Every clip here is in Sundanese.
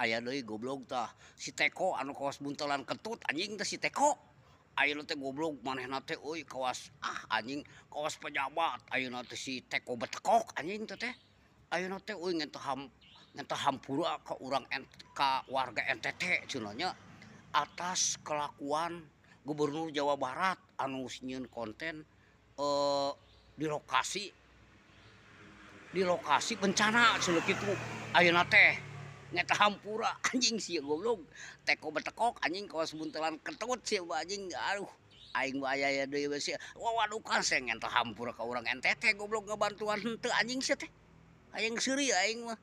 Aya deui goblok tah si Teko anu kawas buntelan kentut anjing teh si Teko. Ayeuna teh goblok manehna teh euy kawas ah anjing kawas pejabat ayeuna teh si Teko betekok anjing teh teh. Ayeuna teh euy ngentah hampura ka urang ka warga NTT cenah nya atas kelakuan Gubernur Jawa Barat anu nyieun konten di lokasi bencana cenah kitu ayeuna teh. Ngeta hampura anjing sia goblok teko betekok anjing kawas buntelan kentut sia anjing aduh aing mah aya deui we sia wawadukan sia ngeta hampura ka urang NTT goblok ngabantuan henteu anjing sia teh hayang seuri aing mah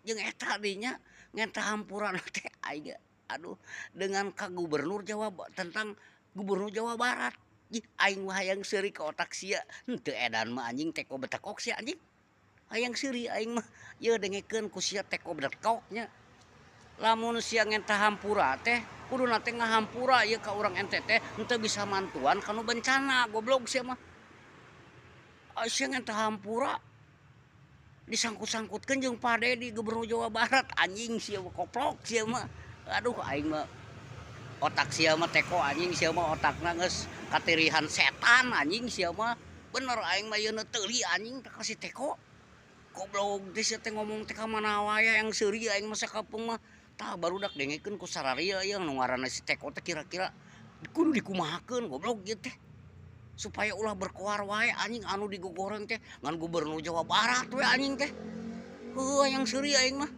jeung eta deui nya ngeta hampura teh aing aduh dengan ka gubernur Jawa tentang gubernur Jawa Barat ih aing mah hayang seuri ka otak sia henteu edan mah anjing teko betekok sia anjing. Hayang seuri aing mah yeuh dengekeun ku sia teko betekok nya. Lamun sia ngentah hampura teh kuduna teh ngahampura ieu ka urang NTT henteu bisa mantuan kanu bencana goblok sia mah. Sia ngentah hampura disangkut-sangkutkeun jeung Pak Dedi Gubernur Jawa Barat anjing sia mah koplok sia mah. Aduh aing mah otak sia mah teko anjing sia mah otakna geus katirihan setan anjing sia mah. Bener aing mah ieu teuli anjing teh ka si Teko. Goblok teh sia teh ngomong teh ka mana wae yang seuri aing mah sakapeung mah. Tah barudak dengekeun ku sararia ieu nu ngaranna si Teko teh kira-kira kudu dikumahakeun goblok ieu teh. Supaya ulah berkoar wae anjing anu digogoreng teh ngan Gubernur Jawa Barat we anjing teh. Heuh hayang seuri aing mah.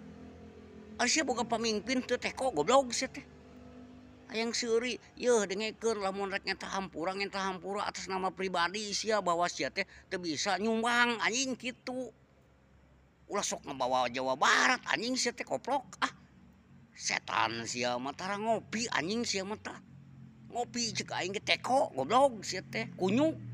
Ari sia boga pamimpin teu Teko goblok sia teh. Hayang seuri yeuh dengekeun lamun rek ngentah hampura atas nama pribadi sia bahwa sia teh teu bisa nyumbang anjing kitu. Ulah sok ngabawa Jawa Barat anjing sia teh koplok ah. Setan sia mah tara ngopi anjing sia mah tah. Ngopi cek aing ge teko goblok sia teh kunyuk.